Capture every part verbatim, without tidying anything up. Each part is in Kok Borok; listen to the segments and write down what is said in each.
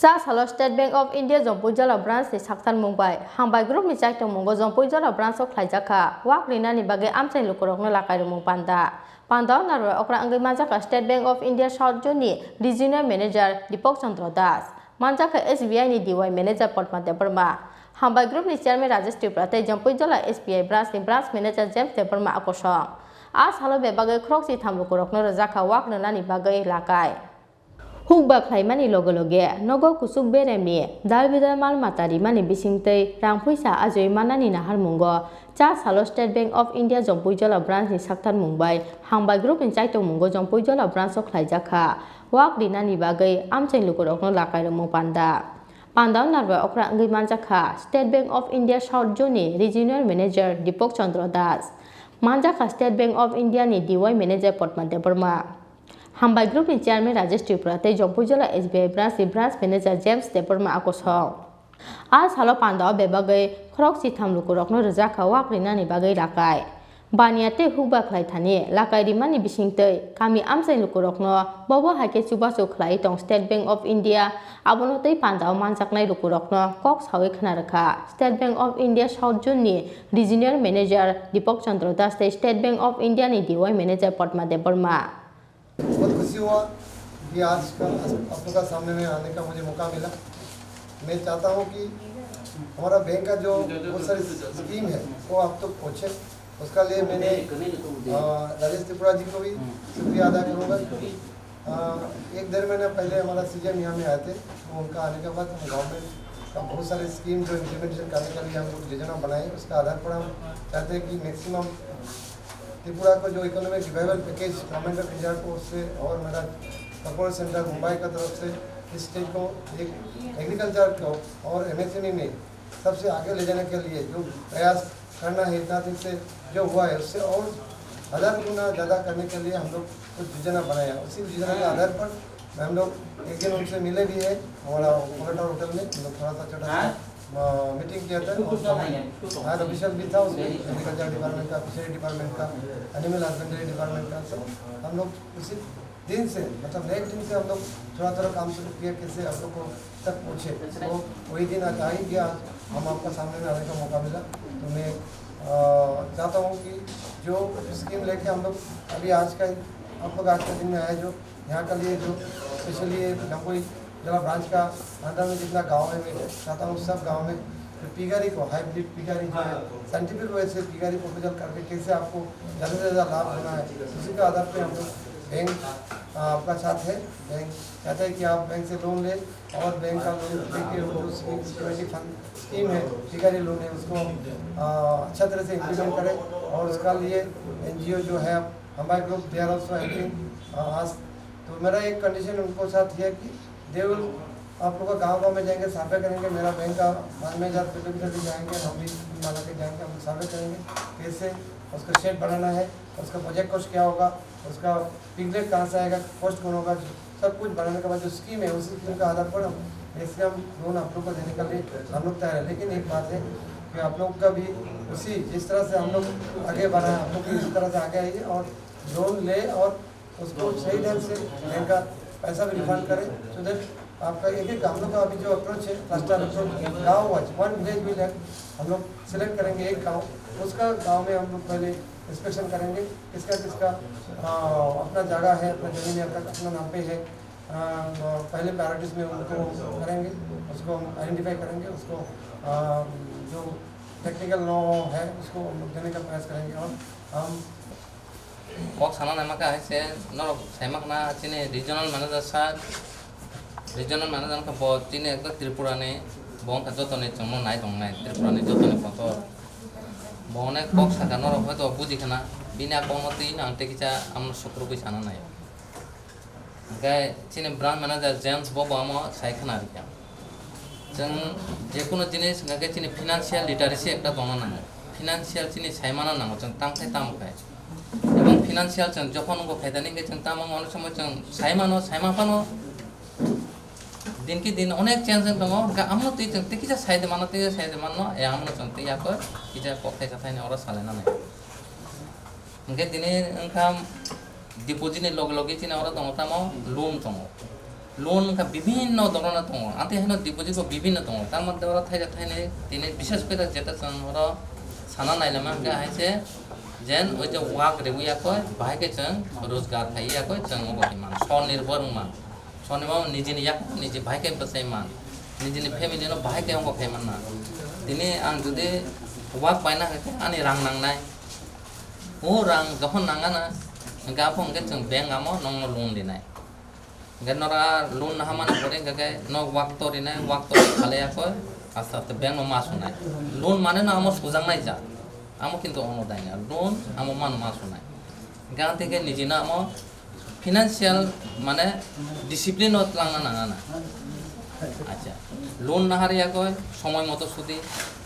Cha salo State Bank of India Jompuijala branch ni saktarmung bai Hambai Group ni chaitongmungo Jompuijala branch o khlaijakha wak rinani bagwi amchaini lukurokno lakai rwmung panda. Pandao narwai okra wngwi manjakha State Bank of India South Zone ni Regional Manager Deepak Chandra Das, manjakha S B I ni D Y Manager Padma Debbarma, Hambai Group ni Chairman Rajesh Tripura tei Jompuijala S B I branch ni Branch Manager James Debbarma akosong. A salo bebagwi khorokchi tham lukurokno rwjakha wak rinani bagwi lakai. Hukba khlaimani loge loge nogo kuchuk beremni dal bidal mal mata rimani bisingtwi rang phuisa ajoi manani naharmungo cha salo State Bank of India Jompuijala branch ni saktarmung bai Hambai Group ni chaitongmungo Jompuijala branch o khlaijakha wak rinani bagwi amchaini lukurokno lakai rwmung panda. Pandao narwai okra wngwi manjakha State Bank of India South Zone ni Regional Manager Deepak Chandra Das, manjakha State Bank of India ni D Y Manager Padma Debbarma, Hambai Group ni Chairman Rajesh Tripura tei Jompuijala S B I branch ni Branch Manager James Debbarma akosong. A salo pandao bebagwi khorokchi tham lukurokno rwjakha wak rinani bagwi lakai. Baniya tei hukba khlai thani lakai rimani bisingtwi kami amchai lukurokno bobo hai khe chubachu khlai tong State Bank of India, abono tei pandao manjaknai lukurokno kok saui khna rwkha State Bank of India South Zone ni Regional Manager Deepak Chandra Das tei State Bank of India ni D Y Manager Padma Debbarma. बहुत खुशी हुआ कि आज का आप लोग का सामने में आने का मुझे मौका मिला। मैं चाहता हूँ कि हमारा बैंक का जो बहुत सारी स्कीम है, वो आप तक पहुँचे। उसका लिए मैंने, अ, राजेश त्रिपुरा जी को भी शुक्रिया अदा करूँगा, क्योंकि, अ, एक डेढ़ महीना पहले हमारा सीएम यहाँ में आए थे, तो उनका आने के बाद हम गवर्नमेंट का बहुत सारे स्कीम जो इम्प्लीमेंटेशन करने के लिए हम लोग योजना बनाए, उसका आधार पर हम चाहते हैं कि मैक्सिमम त्रिपुरा को जो economic revival package government of India को, उससे और मेरा कॉरपोरेट सेंटर मुंबई का तरफ से इस स्टेट को एक एग्रीकल्चर को और एमएसएमई में सबसे आगे ले जाने के लिए जो प्रयास करना है, इतना दिन से जो हुआ है, उससे और हज़ार गुना ज़्यादा करने के लिए हम लोग कुछ योजना बनाया। उसी योजना के आधार पर हम लोग एक दिन उनसे मिले भी है, हमारा कोलाटा होटल में हम लोग थोड़ा सा छोटा सा, अ, मीटिंग किया था। और हमारा ऑफिशियल भी था, उसमें एग्रीकल्चर डिपार्टमेंट का, फिशरी डिपार्टमेंट का, एनिमल हस्बेंड्री डिपार्टमेंट का, सब हम लोग उसी दिन से, मतलब नेक्स्ट दिन से हम लोग थोड़ा थोड़ा काम शुरू किया, कैसे आप लोग को तक पहुँचे। तो वही दिन आज आ ही गया, आज हम आपका सामने में आने का मौका मिला। तो मैं, अ, चाहता हूँ कि जो स्कीम लेके हम लोग अभी आज का आप लोग आज का दिन में आए, जो यहाँ के लिए जो स्पेशली ये जम्पुई जला ब्रांच का अंदर में जितना गांव है, मैं चाहता हूँ सब गांव में जो पिगारी को, हाइब्रिड पिगारी जो है, साइंटिफिक वे से पिगारी प्रपोजल करके कैसे आपको ज़्यादा से ज़्यादा लाभ होना है, उसी के आधार पे हम लोग बैंक, आ, आपका साथ है। बैंक चाहता है कि आप बैंक से लोन लें और बैंक का लोन लेके वो जो सेवेंटी फंड स्कीम है, पिगारी लोन है, उसको, आ, अच्छा तरह से इम्प्लीमेंट करें और उसका लिए एनजीओ जो है, हमारे group, they are also helping us. तो मेरा एक कंडीशन उनको साथ ये है कि दे विल, आप लोग का गाँव गाँव में जाएंगे, सर्वे करेंगे, मेरा बैंक का मैनेजर, प्रिपेंद्र भी जाएंगे, हम भी माला के जाएंगे, हम लोग सर्वे करेंगे कैसे उसका शेड बनाना है, उसका प्रोजेक्ट कॉस्ट क्या होगा, उसका पिगलेट कहाँ से आएगा, कॉस्ट कौन होगा, सब कुछ बनाने के बाद जो स्कीम है, उसी स्कीम के आधार पर हम मैक्सिमम लोन आप लोग को देने के लिए हम लोग तैयार है। लेकिन एक बात है कि आप लोग का भी उसी, जिस तरह से हम लोग आगे बढ़ा है, आप लोग भी इसी तरह से आगे आइए और लोन ले और उसको सही ढंग से बैंक का पैसा भी रिफंड करें, so that आपका एक एक, हम लोग का अभी जो अप्रोच है, क्लस्टर अप्रोच, गाँव वाइज, वन विलेज विल, हम लोग सिलेक्ट करेंगे एक गांव, उसका गांव में हम लोग पहले इंस्पेक्शन करेंगे, किसका किसका, आ, अपना जगह है, अपना ज़मीन है, अपना, अपना नाम पे है। आ, पहले प्रायोरिटीज में उनको करेंगे, उसको हम आइडेंटिफाई करेंगे, उसको, आ, जो टेक्निकल नो है, उसको हम लोग देने का प्रयास करेंगे। और हम Kok sana naima khe hai se norok saima khna chini regional manager sir, regional manager wngkha bo chini ekdom Tripura ni, bo wngkha jotoni chwngno nai tongnai Tripura ni jotoni kotor. Bo onek kok sakha norok hoito buji khna, bini a kokno twi no ang tei kisa amno sukrubwi sana nai. Hingke chini branch manager James bo bo amo sai khna rikha. Chwng jekunu jinis hingke chini financial literacy ekta tongna nango. Financial chini saimana nango chwng tang khai tamo khai. Ebong financial chwng jokhon wngkha khaidani hingke chwng tamo wngkha onek somoi chwng saimano, saimaphano. Dinki din onek change wng tongo, hingke amno twi chwng tei kisa saide mano, tei saide mano, e amno chwng tei yakho kisa kok thaisa thaini oro salaina nai. Hingke tini wngkha deposit ni loge loge chini oro tongo tamo loan tongo. Loan wngkha bibhinno dhoroner tongo, amtwi haino deposit bo bibhinno tongo. Tar moddhe oro thaijak thainwi tini bishes kore jeta chwng oro sana nailama hwnkhe hai se jen oi je work rwui yakoi, bahai khe chwng rojgar khai yakoi, chwng obo khe man, sonirbhor wng man. Sonirbhor nijini yak niji bahai khe bwsai man, nijini family no bahai khe ongkha khai man na. Tini ang jodi work paina hwnkhe ani rang nangnai, o rang jokhon nangana hwnkhe aphuru hwnkhe chwng bank amo nokno loan rinai. Hingke nora loan naha mani pore hingke ke nok wak to rinai, wak to khalai yakoi, aste aste bank no ma sunai. Loan mane no amo sujaknai ja. Amo kintu ono daina. Loan amo mano ma sunai. Hingke ang tike niji no amo financial mane discipline no tlangna nangana. Acha. Loan nahar yakoi, somoi moto sudi.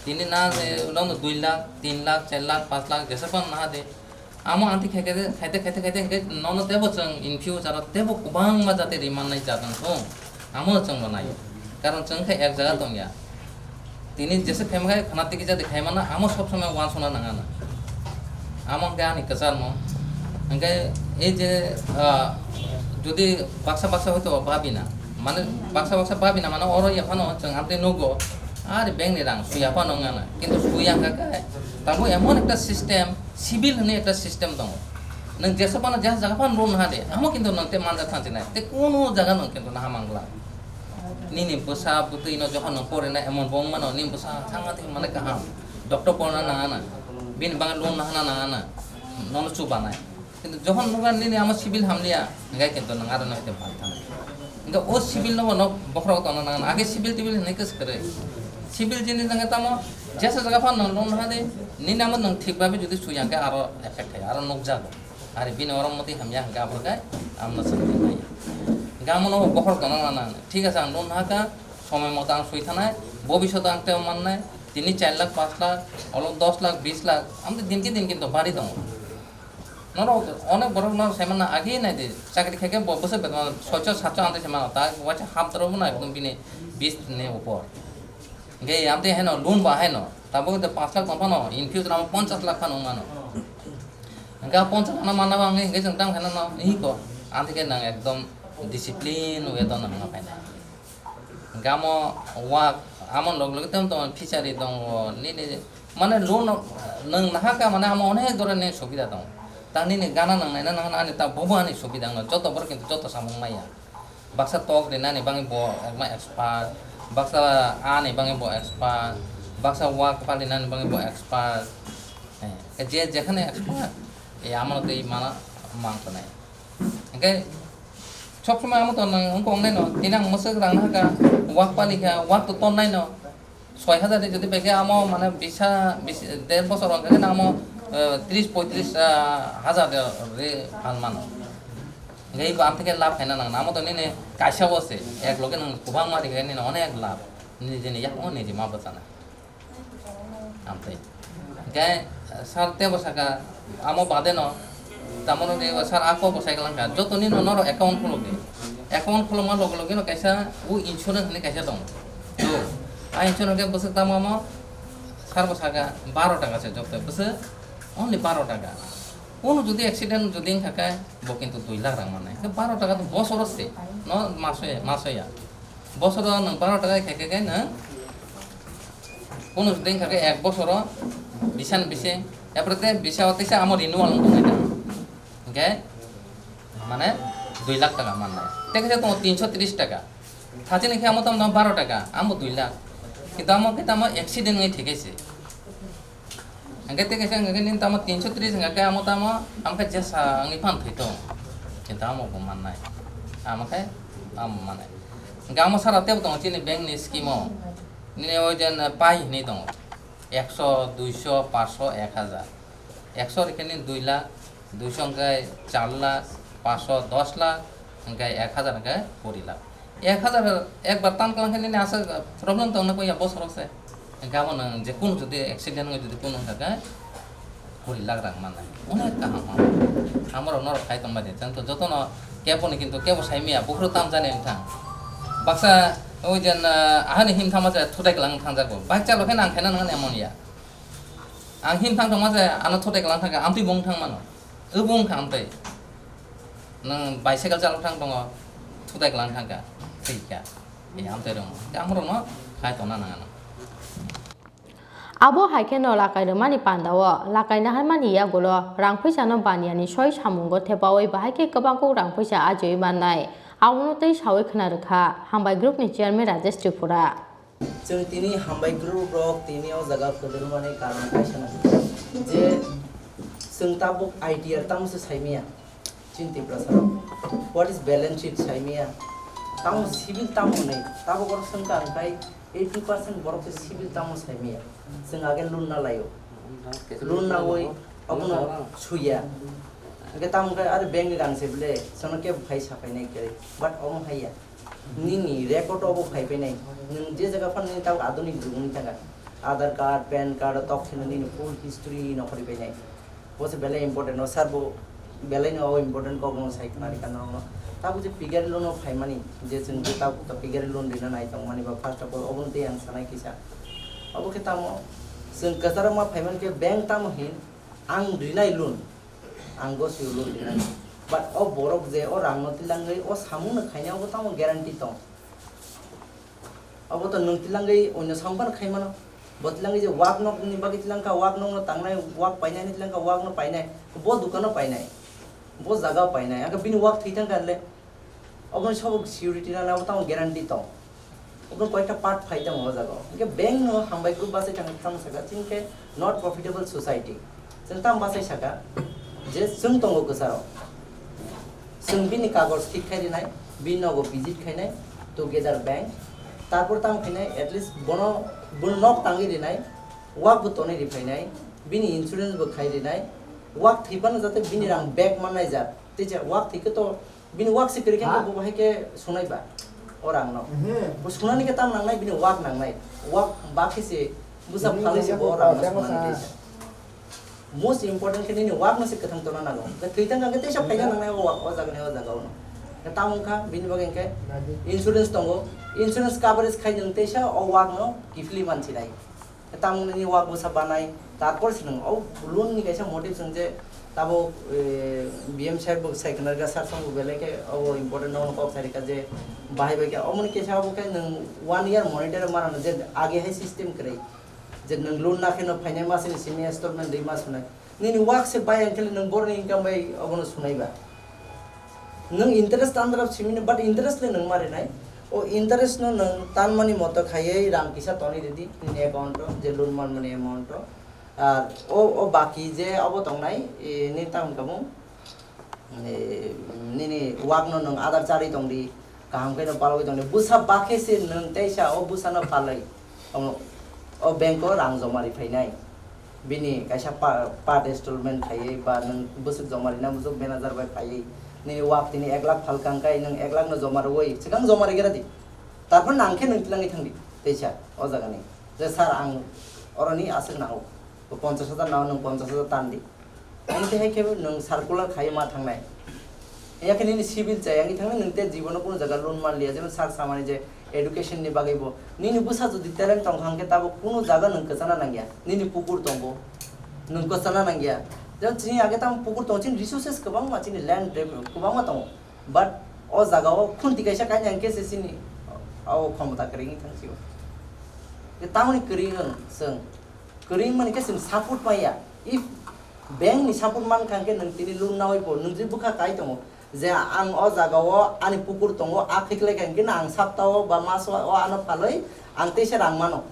Tini na je, ulang dui lakh, tin lakh, char lakh, panch lakh, jesa pan naha de. Amo anti khaite, khaite, khaite, khaite, hingke nono tebo chwng in future o tebo kwbangma jate ri mannai jat wng thung. Amo chwng bo nai. Karon chwng khe ek jaga tongya. Tini jesa khaima khai khana tiki jate khaimana, amo sob somoi wansona nangana. Amo hingke ani kwcharmo. Hingke ei je, ah, jodi baksa baksa hoito babina, mane baksa baksa babina mane oro yaphano chwng amtwi nugo, ari bank ni rang suya phano wngana. Kintu suya hingka khe, tamo emon ekta system, civil hwnwi ekta system tongo. Nwng jesa phano jesa jaga phano loan naha de, amo kintu nwng tei manja thansinai, tei kunu jaga nwng kintu naha mangla. Nini bwsa bwtwi no jokhon nwng porinai emon bo wngmano, nini bwsa thangma thangmani kaham, doctor porna nangana, bini bagwi loan nahana nangana, nono chubanai. Kintu jokhon nukha nini amo civil hamliya, hingke kintu nwng aro no hete bhai thanai. Hingke o civil no bono bokhorok tongna nangana, age civil tibil hinwi kwswk kwrwi. Civil jini hingke tamo, jesa jaga phano nwng loan naha de, nini amo nwng thik babe jodi suya hingke aro effect hai, aro nukjago. Ari bini oro moti hamya hingke aboni khe amno swngwi maya. Hingke amono bokhorok tongna nang nang. Thik ase, ang loan haka, somoi moto ang swi thanai, bobishoto ang tei mannai, tini char lakh, panch lakh, olo dos lakh, bis lakh, amtwi din ki din kintu bari tongo. Norok onek borok no sai manna agi nai di, chakri khe khe bo bwswk beton soicho satcho amtwi sai mano, ta waisa hap doro bo nai, ekdom bini bis ni upor. Hingke amtwi haino loan ba haino, tabuk de panch lakh tong phano, in future amo ponchas lakh phano wng mano. Hingke ah ponchas lakh no manna bangwi hingke chwng tamo khe no hiko, amtwi khe nang ekdom discipline way to nang ma phainai. Hingke amo wa, amo log loge tamo tamo fishery tongo, nini mane loan nwng nahaka mane amo onek dhoroner subida tongo. Ta nini gana nang naina nang ani ta bobo ani subida wngno, joto borok kintu joto samung maya. Baksa tok rinani bagwi bo ekma expert, baksa ani bagwi bo expert, baksa wak palinani bagwi bo expert. Eh, je jekhane expert, eh, amano tei mana mang tonai. Hingke sob somoi amo to nang wngkok nai no, tini ang mwswk rang nahaka, wak pali kha, wak to ton nai no. Soi hajar ni jodi bai khe amo mane bisa, bis, der bosor wngkha khe amo, eh, tris poitris, ah, hajar de re phan mano. Hingke iko amtwi khe lab khaina nang, amo to nini kaisa bo se, ek loge nang kwbangma ri khe nini onek lab, nini jeni yak o nini ma bwchana. Amtwi. Hingke, sir tebo saka, amo bade no, tamo no de sir ako bo cycle wngkha, joto nini no norok account khuluk di. Account khulukma loge loge no kaisa o insurance hinwi kaisa tongo. To, a insurance khe bwswk tamo amo, sir bo saka baro taka se jokte, bwswk only baro taka. Kunu jodi accident jodi wngkha khe, bo kintu dui lakh rang mannai. Khe baro taka to bosoro se, no masoya, masoya. Bosoro nwng baro taka khe khe khe nwng kunu jodi wngkha khe ek bosoro bisa ni bising, epore te bisa o teisa amo renewal wng tongnai ta. Hingke mane dui lakh taka mannai. Tei kisa tongo tinso tris taka. Thachini khe amo tamo baro taka, amo dui lakh. Kintu amo khe tamo accident wngwi thwikhe se. Hingke tei kisa hingke nini tamo tinso tris hingke amo tamo, amo khe jesa wngwi phan thwi tong. Kintu amo bo mannai. Amo khe amo mannai. Hingke amo sara tebo tongo chini bank ni scheme o. Nini o jen pai hinwi tongo. Ekso, duiso, paanso, ek hajar. Ekso rikhe nini dui lakh, duiso hingke char lakh, paanso dos lakh, hingke ek hajar hingke kuri lakh. Ek hajar ekbar tan kwlang khe nini aswk problem tongna koi ya bosoro se. Hingke abo nwng je kunu jodi accident wngwi jodi kunu wngkha khe kuri lakh rang mannai. Onek kaham amo. Amorok norok khai tongbai de. Chwng to jotono keboni kintu kebo sai maya, buphuru tamjani wngthang. Baksa oi jen, ah, ahani himthangma se thutai kwlang thangjago. Bike chalo khe nang khaina nangani amoni ya. Ang himthang tongma se ano thutai kwlang thangkha, amtwi bo wngthang mano. Obo wngkha amtwi. Nwng bicycle chalok thang tongo. Sutai klang thangkha, thwikha. Bini amtwi rwng. Tei amorokno khai tongna nang ano. Abo hai kheno lakai rwmani pandao lakai naharmani yagulo rang phuisano baniani soi samungo thepaui bahai khe kwbangkuk rang phuisa ajiui mannai. Abono tei saui khna rwkha Hambai Group ni Chairman Rajesh Tripura. Chwng tini Hambai Group rok tini o jaga kwdwrwmani karon kaisa nangkha je chwng tabuk I T R tamo se saimaya. Chini Tiprasa rok, what is balance sheet saimaya? Tamo civil tamo hwnwi, tabuk oro swngkha hwnkhai eighty percent borok se civil tamo saimaya. Chwng age loan na laio. Loan naui obono suya. Hwnkhe tamo hwnkhe aro bank ni rang se bele, chwngno kebo phai saphainai kwrwi. But omo haiya. Nini record obo phai phainai. Nwng je jaga phano nini tabuk adhunik jugni thangkha. Aadhaar card, pan card, tok kheno nini full history no khori phainai. Bo se belai important no, sir, bo belai no o important kok no sai khna rikha norok no. Tabuk je pigari loan no phaimani, je chwng je tabuk to pigari loan rina nai tongmani ba, first of all, obo no tei ang sanai kisa. Obo khe tamo, chwng kwcharo ma phaimani khe bank tamo hin, ang rinai loan, ang gosio loan rinai. But o borok je o rang no tilangwi o samung no khaina, obo tamo guarantee tong. Obo to nwng tilangwi onyo samung phano khai mano. Bo tilangwi je wak nok ni bagwi tilangkha, wak nok no tangnai, wak painai ni tilangkha, wak no painai. Bo dukan no painai. Bo jaga o painai. Ang khe bini wak thwi thangkha le. Obo ni sobo security rana, obo tamo guarantee tong. Obo koyekta part phai tong o jaga o. Hwnkhe bank no hambai group bachai thang tamo saka, chini khe not profitable society. Chwng tamo bachai saka je chwng tongo kwcharo. Chwng bini kagoj thik khai rinai, bini nogo visit khainai, together bank. Tarpor tamo khainai, at least bono, bono nok tangwi rinai, wak bo tonwi ri phainai, bini insurance bo khai rinai, wak thwi phano jate bini rang back mannai jat. Tei je wak thwi khe to bini wak se kwrwi khe, aha, bo bahai khe sunai ba o rang no. Mhm. Bo sunani khe tam nangnai, bini wak nangnai. Wak ba khe se bwsa phalwi se bo rang no sunani tei sa. Most important khe nini wak no se kwthang tongna nango. Khe thwi thang khe teisa phaina nangnai o wak, o jaga ni o jaga o no. Khe tamo wngkha bini bagwi hwnkhe insurance tongo. Insurance coverage khai nwng teisa o wak no kiphilwi mansinai. Tamo nini wak bwsa banai, tarpor se nwng o loan ni kaisa motive chwng je tabuk, eh, B M sir bo sai khna rwkha, sir song bo belai khe obo important no kok sai rwkha je bahai bai khe omo ni kisa obo khe nwng one year monitor ma rwno je age hai system kwrwi je nwng loan na khe no phainai masni simi installment rwi ma sunai. Nini wak se bai ang khe nwng boroni income bai obono sunai ba. Nwng interest andra simi no, but interest le nwng ma rinai. O interest no nwng tanmani moto khaiwi rang kisa tonwi ridi nini account o, je loan manmani amount o. Ar o, o baki je obo tongnai, e, ni tamo tamo, e, nini wak no nwng adar charwi tongdi. Kaham khe no palwi tongdi. Bwsa bakhe se nwng teisa o bwsa no palwi. Omo, o bank o rang joma ri phainai. Bini kaisa pa-, part installment khaiwi ba nwng bwswk joma rina muchuk manager bai phaiwi. Nini wak tini ek lakh phalka hwnkhe nwng ek lakh no joma rwui swkang joma rigra di. Tarpor nang khe nwng tilangwi thangdi. Teisa o jaga ni. Je sir ang oroni aswk nango. Bo ponchash hajar nango nwng ponchash hajar tan di. Ang tei hai khe nwng circular khai ma thangnai. Yakhe nini civil chaya wngwi thangnai, nwng tei jibono kunu jaga loan man liya, jemon sir samani je education ni bagwi bo. Nini bwsa jodi talent tong kha hwnkhe tabuk kunu jaga nwng kwchana nangya. Nini pukur tongo. Nwng kwchana nangya. Jemon chini age tamo pukur tongo, chini resources kwbangma, chini land dep-, kwbangma tongo. But o jaga o khunti kaisa kainwi hwnkhe se chini o khomota kwrwi wngwi thang sio. Je tamoni kwrwi wng chwng. Kwrwi wngmani khe chwng support maya. If bank ni support man kha hwnkhe nwng tini loan naui bo nwng je bwkha kai tongo je ang o jaga o ani pukur tongo, a khiklai kha hwnkhe no ang sapta o ba mas o ano phalwi ang teisa rang mano.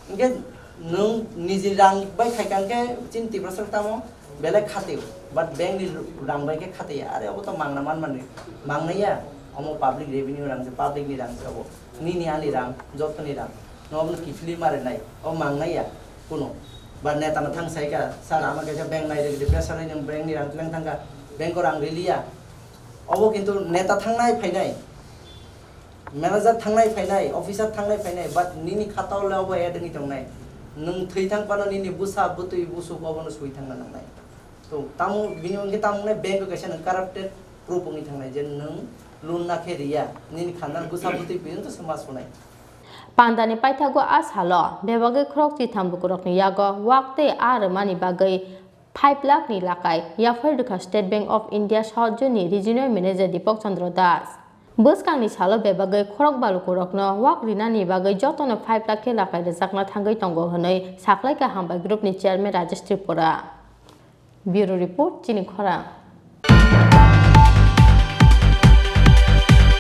Hwnkhe nwng niji rang bai khai kha hwnkhe chini Tiprasa tamo belai khatio, but bank ni rang bai khe khataya, are obo to mangna man mani, mangnaya, omo public revenue rang se, public ni rang se obo, nini ani rang, jotoni rang. No obono kiphilwi ma rwnai, o mangnai ya kuno. Ba neta no thang sai kha, "Sir, ama kaisa bank nai rwgdi, pressure nai nwng bank ni rang twlang thang kha, bank o rang riliya." Obo kintu neta thangnai phainai, manager thangnai phainai, officer thangnai phainai, but nini khata o le obo add wngwi tongnai. Nwng thwi thang phano nini bwsa bwtwi busuk obono swi thangna nangnai. To tamo bini wngkhe tamo wngnai bank o kaisa nwng corrupted proof wngwi thangnai je nwng loan na khe riya, nini khanda bwsa bwtwi pijak to se ma sunai. Pandani paithago a salo bebagwi khorok chitham bukurokni yago wak tei a rwmani bagwi five lakh ni lakai yaphar rwkha State Bank of India South Zone ni Regional Manager Deepak Chandra Das. Bwskangni salo bebagwi khorok balukurokno wak rinani bagwi jotono five lakh khe lakai rwjakna thangwi tongo hwnwi saklaikha Hambai Group ni Chairman Rajesh Tripura. Bureau Report, Chini Khorang.